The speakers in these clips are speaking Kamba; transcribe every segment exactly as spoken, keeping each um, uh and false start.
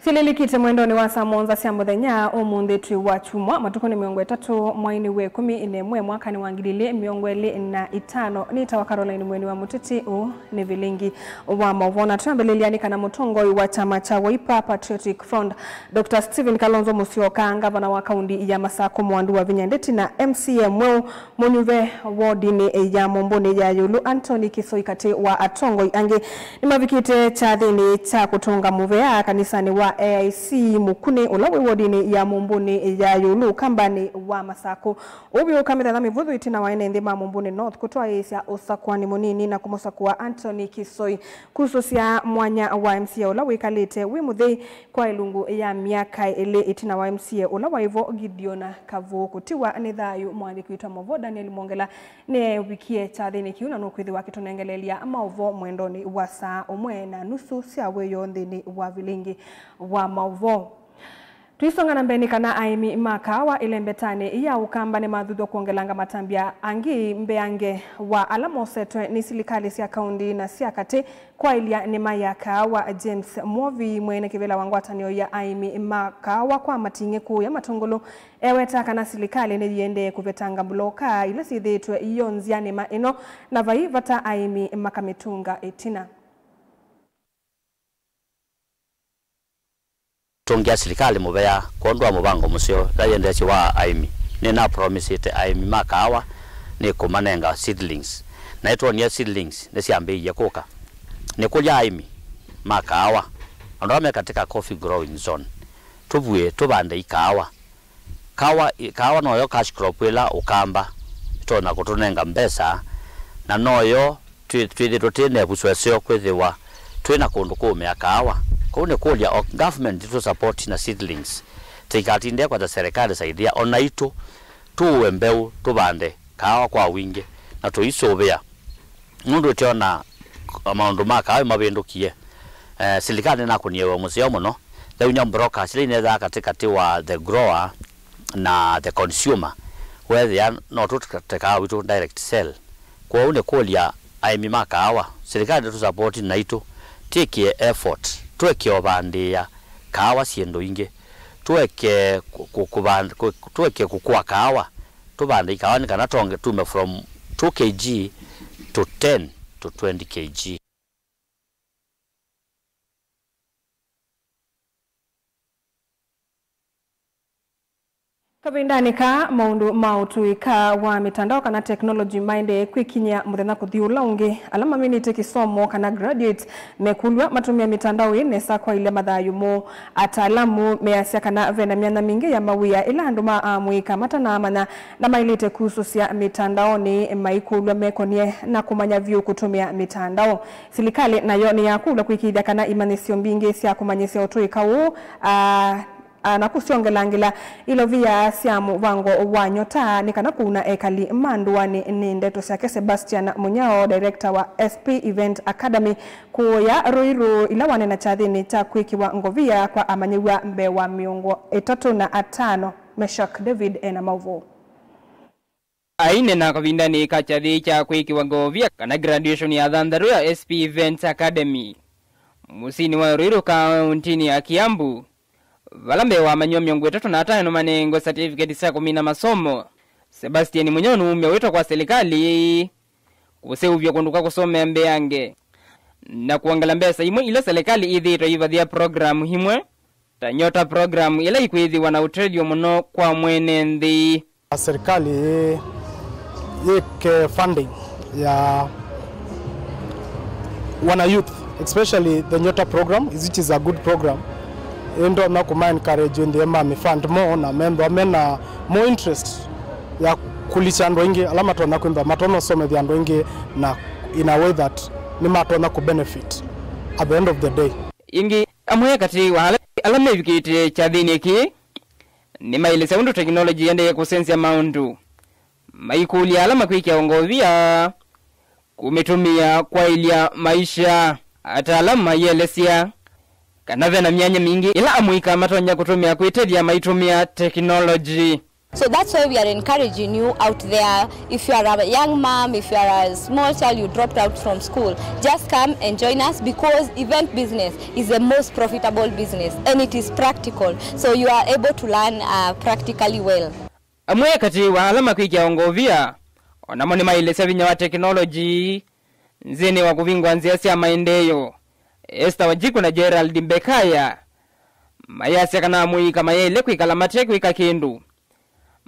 Ĩlĩlikĩte mwendonĩ wa saa mũonza sya mũthenya ũmũnthĩ twĩ wa kyumwa, matukũ nĩ mĩongo ĩtatũ, mweinĩ wa ĩkũmi na ĩmwe, mwakanĩ wa ngili ilĩ mĩongo ĩlĩ na itano. Nĩtawa Caroline Mweni wa Mũteti. Ũũ nĩ vilingi wa maũvoo, na twambĩlĩlya nĩ kana mũtongoi wa kyama kya Wiper Patriotic Front, Doctor Stephen Kalonzo Musyoka, ngavana wa kaunti ya Masakũ Mwandu Wavinya Ndeti na M C A mweũ mũnyuve wodinĩ ya Mũmbũnĩ ya ĩũlũ Anthony Kisoi katĩ wa atongoi angĩ nĩmavikĩte kyathĩnĩ kya kũtũnga mũvea kanisanĩ wa A I C Mũkunĩ ũla wĩ wodinĩ ya Mũmbũnĩ ya ĩũlũ Ũkambanĩ wa Masakũ. Ũu wĩũka mĩthenya mĩvũthũ ĩtina wa ene nthĩ ma Mũmbũnĩ North kũtwaĩĩsya ũsakũanĩ mũnini na kũmũsakũa Anthony Kisoi. Kusũsya mwanya wa M C A ũla wĩkalĩte wĩ mũthei kwa ĩlungu ya myaka ĩlĩ ĩtina wa M C A ũla waĩ vo Gideon Kavũũ kũtiwa nĩ thayũ, mũandĩki witũ wa maũvoo Daniel Mwongela nĩeũvikie kyathĩnĩ kĩu na nũkwĩthĩwa akĩtũnengeleelya maũvoo mwendonĩ wa saa ũmwe na nusu sya wĩoo nthĩnĩ wa vilingi wa maũvoo. Tũisonga na mbee nĩ kana aĩmi ma kaawa ĩlembetanĩ ya Ũkamba nĩmathuthw'a kwongelanga matambya angĩ mbeange wa ala mosetwe nĩ silikalĩ sya kaunti na sya katĩ kwaĩlya nĩma ya kaawa. James Mwovi, mwene kĩvĩla wa ngwatanĩo ya aĩmi ma kaawa kwa Mating'e kũũya Matũngũlũ, eweta kana silikalĩ nĩyĩendee kũvetanga mbuloka ila syĩthĩĩtwe iyonzya nĩma ĩno, na vai vata aĩmi makamĩtũnga ĩtina. Tũngĩa silikalĩ mũvea kwondũ wa mũvango mũseo ĩla yĩendeesye wa aĩmi. Nĩnapromisĩte aĩmi ma kaawa nĩkũmanenga seedlings, na nĩtwonie seedlings nĩsyambĩĩie kũka. Nĩkũlya aĩmi ma kaawa, andũ ala me katĩ ka coffee growing zone, tũvuĩ tũvande ikaawa. Kaawa, kaawa noyo cash crop ĩla Ũkamba ĩtonya kũtũnenga mbesa, na noyo twĩ- twĩthĩtwe twĩ na ĩvuso ĩseo kwĩthĩwa twĩ na kũndũ kũũmĩa kaawa. Kwoou nĩkũlya o government ĩtũ support na seedlings, tũikatinde kwasya serikali saidia, o naitũ tũũe mbeũ tũvande kaawa kwa wingĩ na tũisũvĩa. Nũndũ ĩteona maũndũ ma kaawa mavĩndũkie, eh, silikalĩ nĩnakũnie wĩa mũseo mũno. Yaunya broker sila inethaa katĩ katĩ wa the grower na the consumer, weethĩa no tũte kaawa witũ direct sell. Kwoou nĩkũlya aĩmi ma kaawa, silikalĩ tũsapoti naitũ, twĩkĩe effort, tũeke ũvandĩĩa kaawa syĩndũ ingĩ, tũeke kũ- kũ- kũvand- kũ- tũeke kũkũa kaawa, tũvande ikaawa nĩ kana tonge tume from two K G to ten to twenty K G. Kavindanĩ kaa, maũndũ ma ũtũĩka wa mĩtandao kana technology maendee kwĩkinyĩa mũthenya kũthi ũla ũngĩ. Ala maminĩte kĩsomo kana graduates mekũlw'a matũmĩe mĩtandao ĩ nesa kwaĩlya mathayũ moo. Ataalamu measya kana ve na myanya mingĩ ya mawĩa ĩla andũ ma amũika matanaamanya na maĩlĩte kusũsya mĩtandaonĩ maikũlw'a mekonie na kũmanya vyũ kũtũmĩa mĩtandao. Silikalĩ nayo nĩyakũlw'a kũĩkĩĩthya kana imanyĩsyo mbingĩ sya kũmanyĩsya ũtũĩka ũũ, a, a, na kũsyongelangĩla ilovia sya mũvango wa Nyota nĩ kana kũuna ekali ma ndũanĩ. Nĩ ndeto syake Sebastian Munyao, director wa S P Event Academy, kũũya Ruiru, ila waneena kyathĩnĩ kya kwĩkĩwa ngovia kwa amanyĩw'a mbee wa mĩongo ĩtatũ na atano. Meshak David ena maũvoo. Aineena kavindanĩ ka kyathĩ kya kwĩkĩwa ngovia kana graduation ya thantharũ ya S P Events Academy mũsyĩnĩ wa Ruiru kaũntĩnĩ ya Kiambu, vala mbee wa amanyĩw'a mĩongo ĩtatũ na atano nĩmanengwe certificate sya kũmina masomo, Sebastian Munyao nũumya wĩto kwa silikalĩ kũseũvya kũndũ kwa kũsomea mbeange na kwongela mbesa imwe ila silikalĩ ĩthĩĩtwe ĩivathĩa programu imwe, ta Nyota programu ila ikwĩthĩwa na ũtethyo mũno kwa mwene nthĩ. Serikali yĩ- yĩke funding ya wana youth, especially the Nyota program, which is a good program. Ĩndonya kũma encourage nthĩ ma mi fund more na methwa mena more interest ya kũlikya andũ aingĩ ala matonya kwĩmba matonya ũsomethya andũ aingĩ na in a way that nĩmatonya kũ benefit at the end of the day. Ĩngĩ, amwe katĩ wa ala, ala mevikĩte kyathĩnĩ kĩĩ nĩmaelesya ũndũ tekinolongyi ĩendee kũsenzya maũndũ, maikũlya ala makwĩkĩa ngovia kũmĩtũmĩa kwaĩlya maisha. Ataalamu maielesya kana ve na myanya mingĩ ĩla amũika matonya kũtũmĩa kwĩtethya maitũmĩa tekinolongyi. So that's why we are encouraging you out there. If you are a young mom, if you are a small child, you dropped out from school, just come and join us, because event business is the most profitable business and it is practical. So you are able to learn uh, practically well. Amwe katĩ wa ala makwĩkĩa ũngovia, o namo nĩmaelesya vinya wa tekinolongyi nzĩnĩ wa kũvingũa nzĩa sya maendeeo. Esther Wanjiku na Gerald Mbekaya mayasya kana amũika mayaĩle kwĩkala mate kwĩka kĩndũ,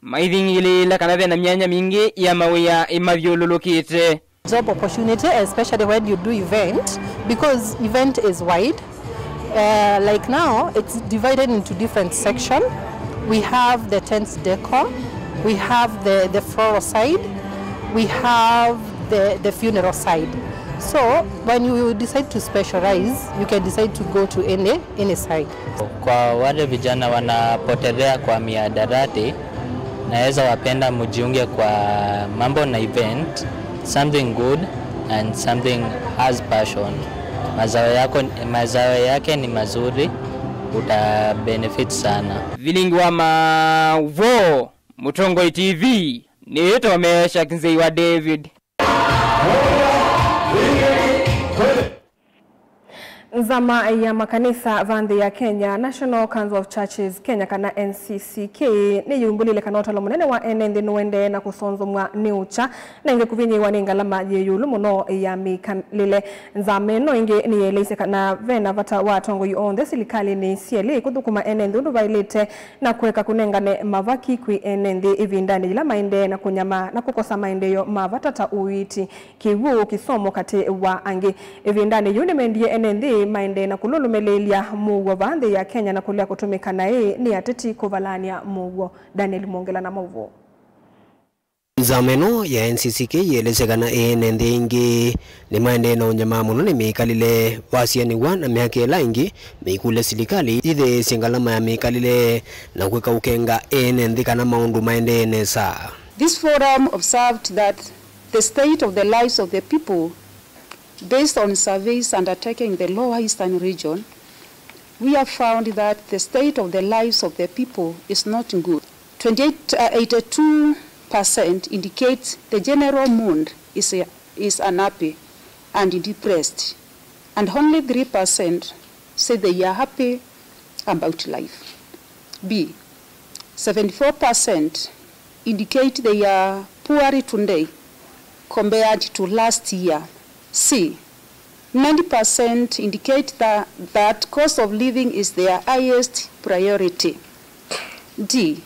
maithingĩlĩĩla kana ve na myanya mingĩ ya mawĩa ĩmathyũlũlũkĩte. Job opportunity, especially when you do event, because event is wide. Uh, like now, it's divided into different section. We have the tents decor, we have the, the floral side, we have the, the funeral side. So when you decide to specialize, you can decide to go to any, any side. Kwa wale vijana wanapotelea kwa miadarati, naweza wapenda mjiunge kwa mambo na event, something good and something has passion. Mazao yako, mazao yake ni mazuri, uta benefit sana. Vilingi wa Maũvoo, Mũtongoi T V, nĩĩtwa Meshack Nzei wa David. Nzama ya makanisa va nthĩ ya Kenya, National Council of Churches Kenya, kana N C C K, nĩyumbũlile kana ũtalo mũnene wa ene nthĩ nũendee na kũsonzomw'a nĩ ũkya, na ĩngĩ kũvinyĩĩwa nĩ ngalama yĩ ĩũlũ mũno ya mĩkalĩle. Nzama ĩno ĩngĩ nĩyeleisye kana ve na vata wa atongoi onthe silikalĩnĩ syelĩ kũthũkũma ene nthĩ ũndũ vaĩlĩte na kũeka kũnengane mavaki kwĩ ene nthĩ ĩvindanĩ yĩla maendee na kũnyamaa na kũkosa maendeeo ma vata ta ũiiti, kĩw'ũ, kĩsomo, katĩ wa angĩ. Ĩvindanĩ yĩu nĩmendie ene nthĩ maendee na kũlũlũmĩlĩĩlya mũuo vaa nthĩ ya Kenya na kũlea kũtũmĩka naĩ nĩ ateti kũvalany'a mũuo. Daniel Mwongela na maũvoo. Nzama ĩno ya N C C K yĩelesya kana ene nthĩ aingĩ nĩmaendee na ũnyamaa mũno nĩ mĩkalĩle, wasianĩw'a na myaka ĩla ĩngĩ mĩikũlya silikalĩ yĩthĩĩsye ngalama ya mĩkalĩle na kwĩka ũkenga ene nthĩ kana maũndũ maendee nesa. This forum observed that the state of the lives of the people based on surveys undertaken in the Lower Eastern region, we have found that the state of the lives of the people is not good. Twenty-eight, uh, eighty-two percent indicate the general mood is, is unhappy and depressed, and only three percent say they are happy about life. B, seventy-four percent indicate they are poor today compared to last year. C, ninety percent indicate that, that cost of living is their highest priority. D,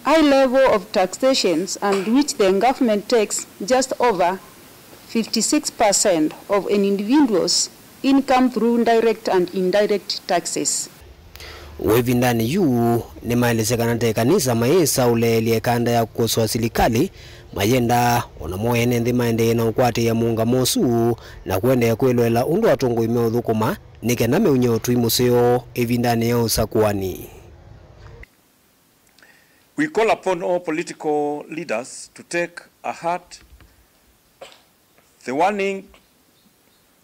high level of taxations, and which the government takes just over fifty-six percent of an individual's income through direct and indirect taxes. Ĩvindanĩ yu, nĩmaelesya kana ta ĩkanisa mayĩsa ũleelya ĩkanda ya kũkosoa silikalĩ, mayenda o namo ene nthĩ maendee na ũkwatĩĩa mũũngamo ũsu na kũendeea kwĩloela ũndũ atongoi meũthũkũma nĩ kenda meũnye ũtwi mũseo ĩvindanĩ ya ũsakũani. We call upon all political leaders to take a heart the warning,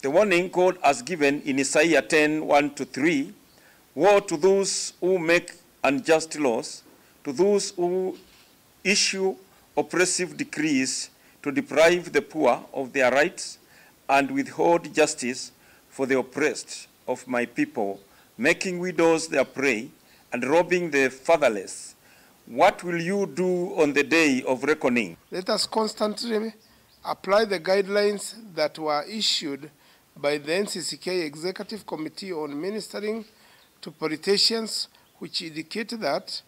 the warning God has given in Isaiah ten, one to three, "Woe to those who make unjust laws, to those who issue oppressive decrees to deprive the poor of their rights and withhold justice for the oppressed of my people, making widows their prey and robbing the fatherless. What will you do on the day of reckoning?" Let us constantly apply the guidelines that were issued by the N C C K Executive Committee on Ministering to Politicians, which indicate that,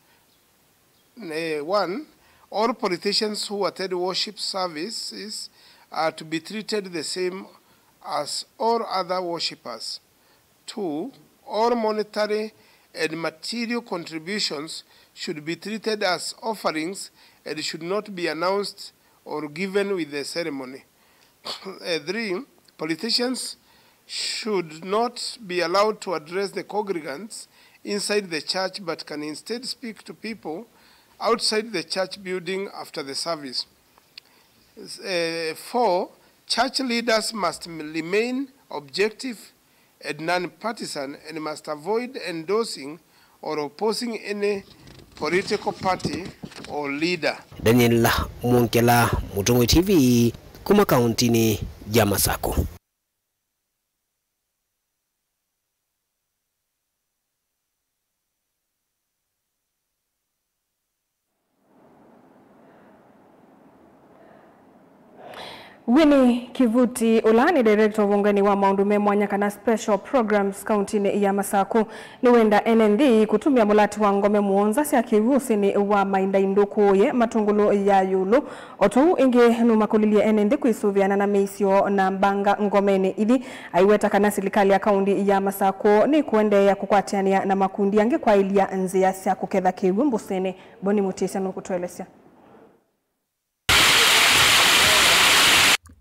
eh, one, all politicians who attend worship services are to be treated the same as all other worshippers. Two, all monetary and material contributions should be treated as offerings and should not be announced or given with the ceremony. Eh, three, politicians should not be allowed to address the congregants inside the church, but can instead speak to people outside the church building after the service. Eh, four, church leaders must m-, remain objective and non-partisan and must avoid endorsing or opposing any political party or leader. Daniel Mwongela, Mũtongoi T V, kuma kauntinĩ ya Masakũ. Winnie Kivuti, ũla nĩ director ũvongenĩ wa maũndũ me mwanya kana special programs kauntinĩ ya Masakũ, nĩwenda ene nthĩ kũtũmĩa mũlati wa ngome mũonza sya kĩw'ũ ũsĩnĩ wa Maindaindũ kũũye Matũngũlũ ya ĩũlũ. O tũu ĩngĩ nũmakũlilye ene nthĩ kwĩsũvĩana na mĩisyo na mbanga ngomenĩ ithi, aiweta kana silikalĩ ya kaunti ya Masakũ nĩkũendeea kũkwatĩanĩa na makundi angĩ kwaĩlya nzĩa sya kũketha kĩw'ũ mbũsĩnĩ. Boni Mũtĩsya nũkũtũelesya.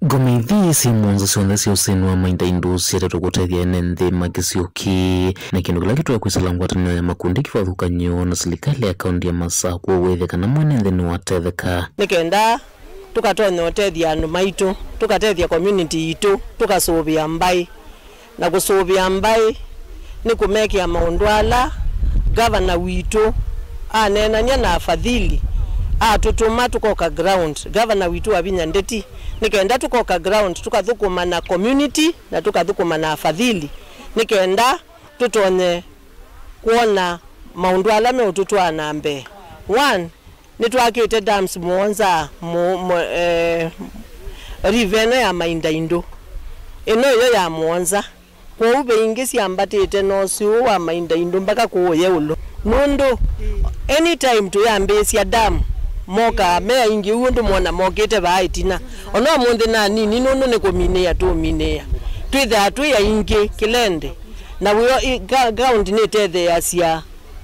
Ngome ithi syĩ mũonza syonthe sya ũsĩnĩ wa Maindaindũ syetetwe kũtethya ene nthĩ ma kĩsio kĩĩ, na kĩndũ kĩla kĩtonya kwĩsĩla ngwatanĩo ya makundi kĩvathũkany'o na silikalĩ ya kaunti ya Masakũ wĩthĩe kana mwene nthĩ nĩwatetheka. Nĩ kenda tũkatonya ũtethya andũ maitũ, tũkatethya community yitũ, tũkasũvĩa mbaĩ. Na kũsũvĩa mbaĩ nĩ kũmekĩa maũndũ ala ngavana witũ aneenany'a na afadhili atũtũma tũkoka ground. Ngavana witũ wa vinya ndeti, nĩ kenda tũkoka ground tũkathũkũma na community na tũkathũkũma na afadhili nĩ kenda tũtonye kwona maũndũ ala meũtũtwaa na mbee. One, nĩtwakĩte dams mũonza mu, mu, eh, river ĩno ya Maindaindũ. Ĩno ĩyo ya mũonza. Kwoou ve ingĩ syambatĩte na ũsĩ ũũ wa Maindaindũ mbaka kũũya ĩũlũ. Nũndũ anytime tũyambĩĩsya dam, mokaa me aingĩ ũu ũndũ mwona mokĩte vaa ĩtina. Ona ũmũnthĩ na nini nũndũ nĩ kũminĩĩa tũũminĩĩa. Twĩthaa twĩ aingĩ kĩlende. Na wĩo i, ka, kaunti nĩtetheeasya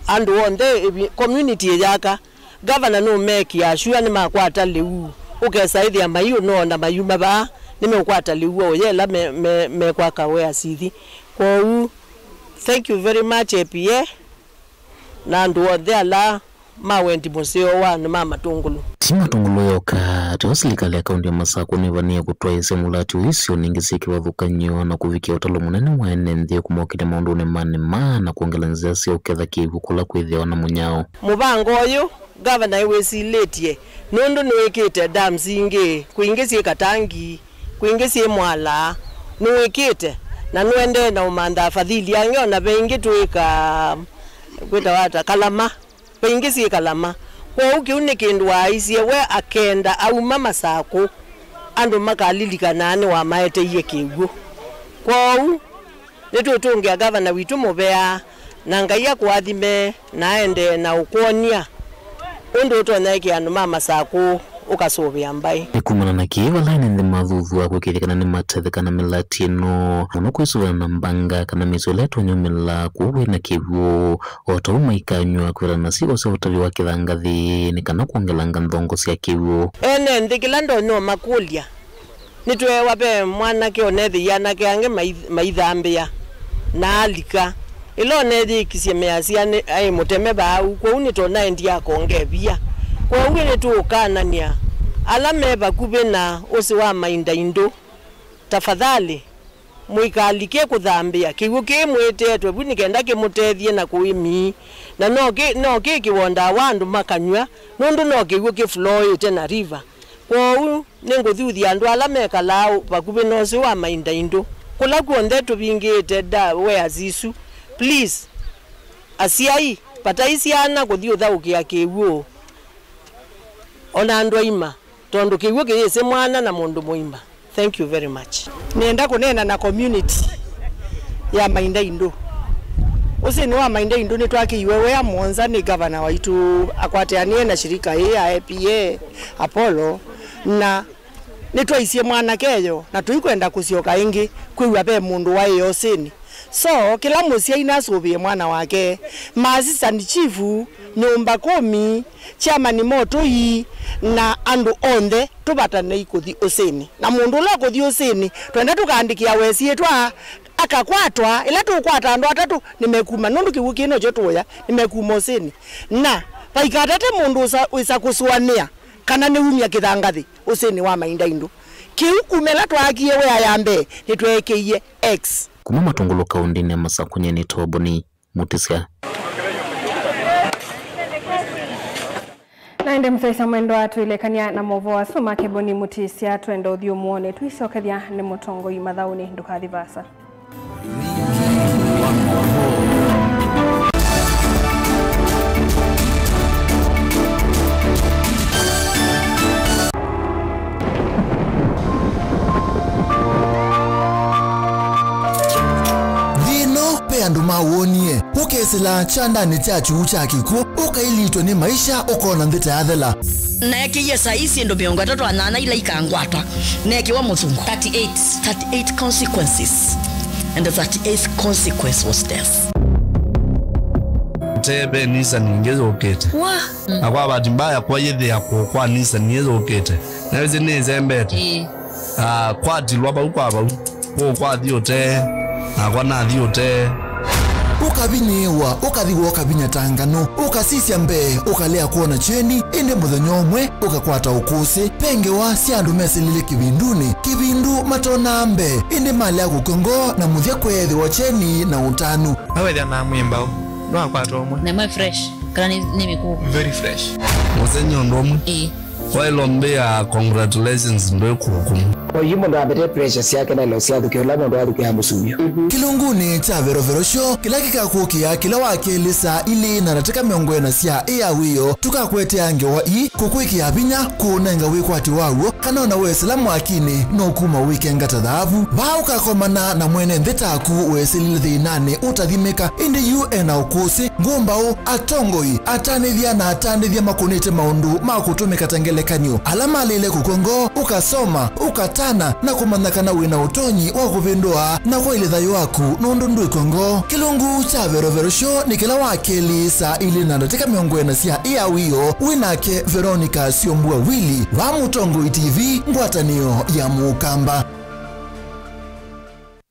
andũ onthe, ĩvi, community ĩyaka. Gavana nũmekĩaa sure nĩmakwata lĩu, ũkesa ĩthĩa maiũ noona mayuma vaa nĩmeũkwata lĩu wa ũya ĩla me, me, mekwaka wĩa sithi. Kwoou, thank you very much A P A na andũ onthe ala ma wendi mũseo wa andũ ma Matũngũlũ. Ti Matũngũlũ yoka, ateo silikalĩ ya kaunti ya Masakũ nĩvanĩe kũtwaĩĩsya mũlati ũũ isionĩ ingĩ syĩ kĩvathũkany'o na kũvikĩa ũtalo mũnene wa ene nthĩ kũmokĩlya maũndũnĩ ma nĩma na kwongela nzĩa sya ũketha kĩw'ũ kũla kwĩthĩawa na mũnyao. Mũvango ũyũ Gavana ewĩsilĩtye nũndũ nĩwĩkĩte dams ingĩ, kwĩ ingĩ syĩ Katangi, kwĩ ingĩ syĩ Mwala, nĩwĩkĩte na nũendee na ũmantha afadhili angĩ, ona ve ingĩ twĩka kwĩtawa ata, Kalama, ve ingĩ syĩ Kalama. Kwoou kĩu nĩ kĩndũ waaisye we akenda auma Masakũ, andũ makalilikanaa nĩwamaeteie kĩw'ũ. Kwoou Nĩtũũtũngĩa Gavana witũ mũvea, na Ngai akũathime na aendee na ũkwony'a ũndũ ũtonya ĩkĩa andũ ma Masakũ ũkasũvĩa mbaĩ. Nĩ kumana na kĩĩ, vala ene nthĩ mathuthw'a kũĩkĩĩthya kana nĩmatetheka na mĩlati ĩno, mũno kwĩsũvĩana na mbanga kana mĩisyo ĩla ĩtonya umĩla kũu kwĩ na kĩw'ũ, o ta ũu maikanyw'a kwĩthana na syĩko sya ũtavya wa kĩthangathĩ nĩ kana kwongelanga nthongo sya kĩw'ũ. Ene nthĩ kĩla ndonya ũmakũlya, nĩtweewa ve mwanake ũneethĩie anake angĩ mai-, maithambĩa, na alika. Ĩla ũneeyĩkisye measya nĩ aĩ mũteme vaa ũu, kwoou nĩtonaendie akongevia. Kwoou nĩtũũkanany'a ala me vakuvĩ na ũsĩ wa Maindaindũ, tafadhali, mũikalike kũthambĩa. Kĩw'ũ kĩĩ mwĩtetwe vu nĩ kenda kĩmũtethye na kũĩmii, na no kĩ, no kĩ kĩwondaa wa andũ makanyw'a, nũndũ no kĩw'ũ kĩflowĩte na river. Kwoou nĩngũthuthya andũ ala mekalaa vakuvĩ na ũsĩ wa Maindaindũ, kũla kw'onthe tũvingĩĩte da wares isu, please, asyai, vatai syana kũthi ũthaũkĩa kĩw'ũ, o na andũ aima, tondũ kĩw'ũ kĩyĩsĩ mwana na mũndũ mũima. Thank you very much. Nĩenda kũneena na community ya Maindaindũ. Ũsĩnĩ wa Maindaindũ nĩtwakĩiwe wĩa mũonza nĩ gavana waitũ akwatĩanĩe na shirika ĩĩ ya A P A Apollo, na nĩtwaisye mwanake eyo, na tũikwenda kũsyoka ĩngĩ kwĩw'a ve mũndũ waĩ ũsĩnĩ. So, kĩla mũsyai nasũvĩe mwana wake, ma assistant chief, nyũmba kũmi, chairman ma ũtũi, na andũ onthe tũvatanei kũthi ũsĩnĩ. Na mũndũ ũla ũkũthi ũsĩnĩ, twenda tũkaandĩkĩa we syĩtwa, akakwatwa, ĩla tũkwata andũ atatũ, nĩmekuma, nũndũ kĩw'ũ kĩĩ nokyo tũũya, nĩmekuma ũsĩnĩ. Na vaikatate mũndũ ũsa, wĩsa kũsũanĩa kana nĩumya kĩthangathĩ ũsĩnĩ wa Maindaindũ. Kĩu kuma ĩla twaakie wĩa ya mbee, nĩtweekĩie X. Kuma Matũngũlũ kaũndĩnĩ ya Masakũ, nyie nĩ Toboni Mũtĩsya. Na ĩndĩ mũsyaĩĩsya mwendwa, twĩlekany'a na maũvoo asu ma Keboni Mutisya, twenda ũthiĩ ũmwone. Twĩsyokethya nĩ mũtongoi mathaũnĩ, ndũkathi vaasa. Nthĩ ĩno ve andũ mawonie. Ũkesĩla kyandanĩ kya kyuu kya kĩkw'ũ, ũkailitwe nĩ maisha, ũkona nthĩ ta yathela. Neekĩie saĩ syĩndũ mĩongo ĩtatũ na nyanya ila ikangwata, neekĩwa mũthungu. Thirty-eight, thirty-eight consequences, and the thirty-eighth consequence was death. Te ve Nissan ingĩ yũkĩte. Wa. Na kwa bahati mbaya, kwa yĩthĩa kũ kwa Nissan ĩyũkĩte. Na ĩsĩ nĩĩsembete. Ĩĩ. Ah, kwatilwa vau kwa vau. Kũu kwathi ũtee, nakwa nathi ũtee. Ũkavinyĩĩwa, ũkathi woo ũkavinya ta nganũ, ũkasisya mbee, ũkalea kwona kyeni, ĩndĩ mũthenya ũmwe ũkakwata ũkũsĩ. Ve ngewa sya andũ mesĩlile kĩvindunĩ, kĩvindu matonaa mbee, ĩndĩ malea kũkw'a ngoo na mũthya kweethĩwa kyeni na ũtanu. Awethĩa na mwĩ mbau, nwakwata ũmwe. Na mwe fresh, kana nĩ, nĩ mĩkũũ? Very fresh. Mũsenyi ũndũ ũmwe. Ĩĩ. Waĩlwa mbĩa, congratulations, ndwĩ kũkũ. Oyu mũndũ ambete pressure syake na ilo syathukĩa ũla mũndũ athukĩa mũsumyo. Kĩlungunĩ kya Verovero Show, kĩla kĩkakũkĩa kĩla wa kelĩ saa ilĩ na ndatĩka mĩongo ĩna sya ĩa wĩoo, tũkakwetea ngewa ii, kũkwĩkĩa vinya, kũũnenga wĩkwatyo waw'o, kana ona wesĩla mwakinĩ, no kuma wĩkenga ta thaavu. Vaa ũkakomana na mwene nthĩ taku wesĩlile thĩnanĩ ũtathimĩka, ĩndĩ yu ena ũkũsĩ, ngũmbaũ, atongoi, atanĩthya na atandĩthya makũnĩte maũndũ ma kũtũmĩka ta ngelekany'o, ala malĩle kũkw'a ngoo, ũkasoma, ũkatana, na kũmanya kana wĩ na ũtonyi wa kũvĩndũa na kwaĩlya thayũ waku nũndũ ndwĩkw'a ngoo. Kĩlungu kya Verovero Show nĩ kĩla wa kelĩ saa ilĩ na ndatĩka mĩongo ĩna sya ĩa wĩoo, wĩ nake Veronica Syombua Willy, va Mũtongoi T V, ngwatanĩo ya Mũkamba.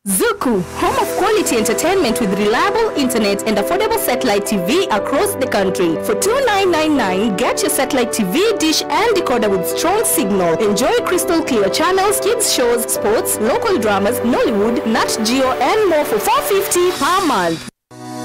Zuku, home of quality entertainment with reliable internet and affordable satellite T V across the country. For two nine nine nine, get your satellite T V dish and decoder with strong signal. Enjoy crystal clear channels, kids shows, sports, local dramas, Nollywood, Nat Geo, and more for four fifty per month.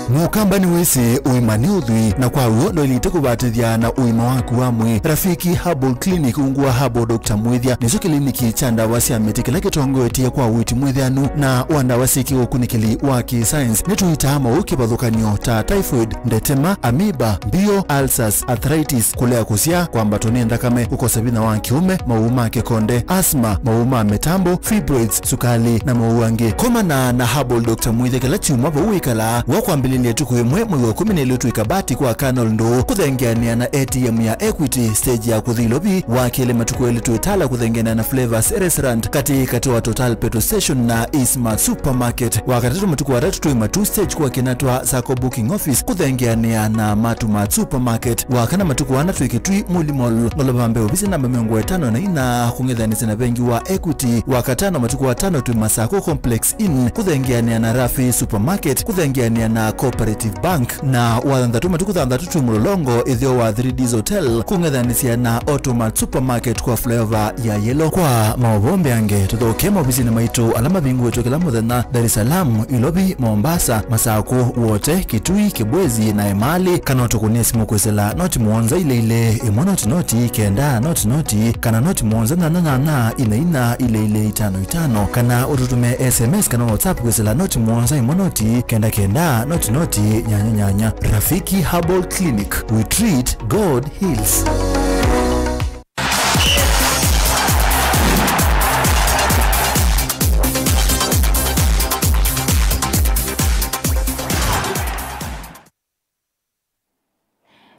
Mũkamba nĩwĩsĩ ũima nĩ ũthwii, na kwa w'o ndwaĩlĩte kũvatĩthya na ũima waku wa mwĩĩ. Rafiki Herbal Clinic, ungu wa Herbal Doctor Mwĩthya, nĩkyo kĩliniki kya ndawa sya mĩtĩ kĩla kĩtongoetye kwa ũiiti mwĩthĩanu na wa ndawa syĩ kĩũkunĩkĩli wa kĩ-science. Nĩtũitaa maũũ kĩvathũkany'o ta typhoid, ndetema, amoeba, mbio, ulcers, arthritis, kũlea kũsyaa, kwambatwa nĩ nthakame, kũkosa vinya wa kĩũme, maũũ ma kĩkonde, asthma, maũũ ma mĩtambo, fibroids, sukali, na maũũ angĩ. Komana na Herbal Doctor Mwĩthya kĩla kyumwa vau wĩkalaa, wa kwambĩlĩlya ĩtukũ ĩmwe mwei wa kũmi na ĩlĩ twĩ Kabati kwa Colonel Ndũũ, kũthengeanĩa na A T M ya Equity, stage ya kũthi Ilovi, wa kelĩ matukũ elĩ twĩ Tala kũthengeanĩa na Flavors Restaurant, katĩ katĩ wa Total Petrol Station na Eastmart Supermarket, wa katatũ matukũ atatũ twĩ Matuu stage kwa Kinatwa Sacco Booking Office, kũthengeanĩa na Matu Mart Supermarket, wa kana matukũ ana twĩ Kitui Muli Mall, ngolova mbee ovisi namba mĩongo ĩtano na ina, kũng'ethanĩsya na vengi wa Equity, wa katano matukũ atano twĩ Masako Complex Inn, kũthengeanĩa na Rafi Supermarket, kũthengeanĩa na Cooperative Bank, na wa thanthatũ matukũ thanthatũ twĩ Mũlolongo, ĩtheo wa Three Ds Hotel, kũng'ethanĩsya na Automart Supermarket kwa flyover ya Yellow. Kwa maũvoo mbeange, tũthokee maovisinĩ maitũ ala mavingũĩtwe kĩla mũthenya, Dar es Salaam, Ilovi, Mombasa, Masako, Wote, Kitui, Kibwezi, na Emali, kana ũtũkũnĩe simũ kwĩsĩla noti mũonza ilĩ ilĩ, ĩmwe noti noti, kenda noti noti, kana noti mũonza nyanya nyanya, ina ina, ilĩ ilĩ, itano itano, kana ũtũtũme S M S kana WhatsApp kwĩsĩla noti mũonza ĩmwe noti, kenda kenda, noti noti, nyanya nyanya. Rafiki Herbal Clinic, we treat, God heals.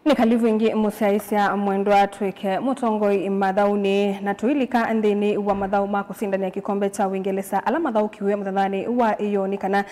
Nĩ kalivu ĩngĩ mũsyaĩĩsya mwendwa twĩke mũtongoi mathaũnĩ, na tũilika nthĩnĩ wa mathaũ ma kũsindania kĩkombe kya Ũingelesa ala mathaũkiw'e mũthenyanĩ wa ĩyoo nĩ kana